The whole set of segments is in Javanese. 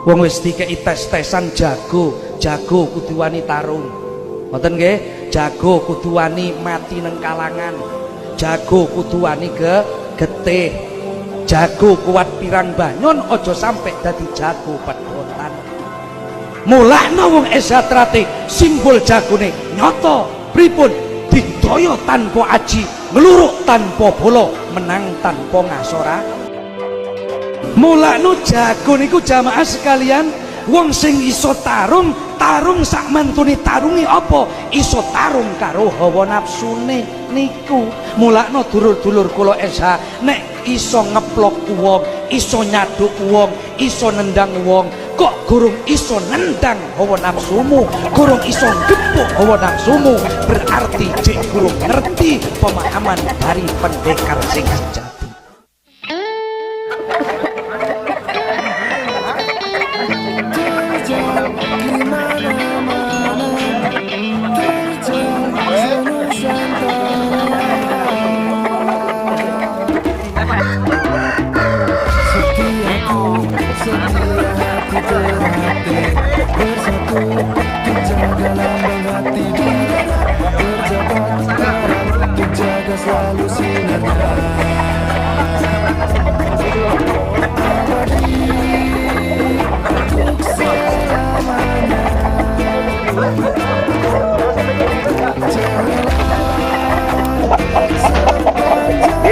Wong wis dikeki tes-tesan jago, jago kudu wani tarung. Ngoten nggih? Jago kudu wani mati nang kalangan. Jago kudu wani getih. Jago kuat pirang banyon aja sampai dadi jago pedotan. Mulakno wong SH Terate simbol jagone nyoto pripun digdaya tanpa aji, ngluruk tanpa bala, menang tanpa ngasora. Mulakno jago niku jamaah sekalian, wong sing iso tarung, tarung sak mantune tarungi apa? Iso tarung karo hawa nafsune niku. Mulakno dulur-dulur kula SH nek iso ngeplok wong, iso nyaduk wong, iso nendang wong, kok gurung iso nendang hawa nafsumu, gurung iso gepuk hawa nafsumu, berarti jek gurung ngerti pemahaman dari pendekar sing sejati.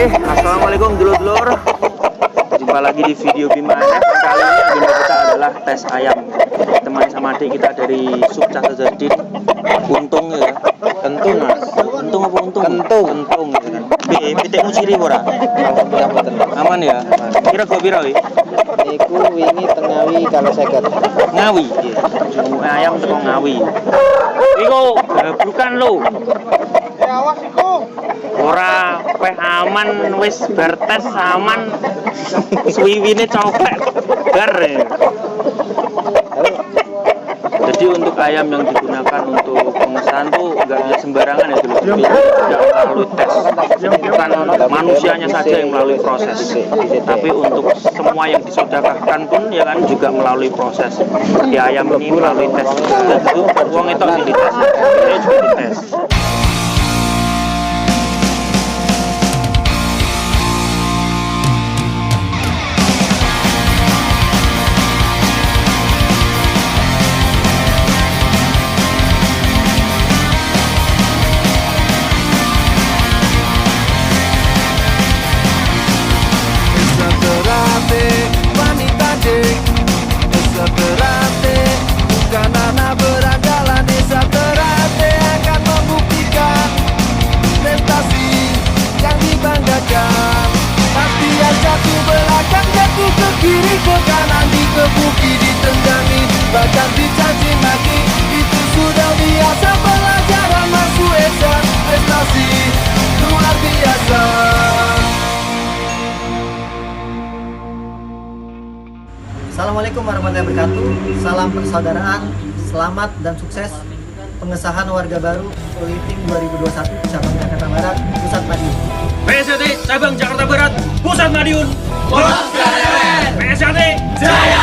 Assalamualaikum dulur-dulur. Jumpa lagi di video Bima NF. Kali ini agenda kita adalah tes ayam. Temani sama adik kita dari Subcah Sazardin. Untung ya. Kentung mas. Untung apa untung? Kentung. Kentung gitu kan. Pitikmu ciri ora? Alhamdulillah mboten. Aman ya? Kira go piro iki? Niku wingi teng Ngawi kalau 50. Ngawi. Ayam teko Ngawi. Iku gabrukan lho. Awas iku. Ora peh aman wis bar tes aman suwiwine coplek bar. Jadi untuk ayam yang digunakan untuk pengesahan tuh nggak bisa sembarangan ya dulu, tidak melalui tes, bukan manusianya saja yang melalui proses, tapi untuk semua yang disodakahkan pun ya kan juga melalui proses. Seperti ayam ini melalui tes itu, uang itu sih dites, saya juga dites. Bukan anak berandalan, SH Terate akan membuktikan prestasi yang dibanggakan. Latihan jatuh belakang, jatuh ke kiri ke kanan, dikebuki, ditendangi, bahkan dicaci maki. Itu sudah biasa, pelajaran masuk SH, prestasi luar biasa. Assalamualaikum warahmatullahi wabarakatuh. Salam persaudaraan, selamat dan sukses pengesahan warga baru Living 2021 Cabang Jakarta Barat, Pusat Madiun. PSHT Cabang Jakarta Barat, Pusat Madiun. PSHT Jaya.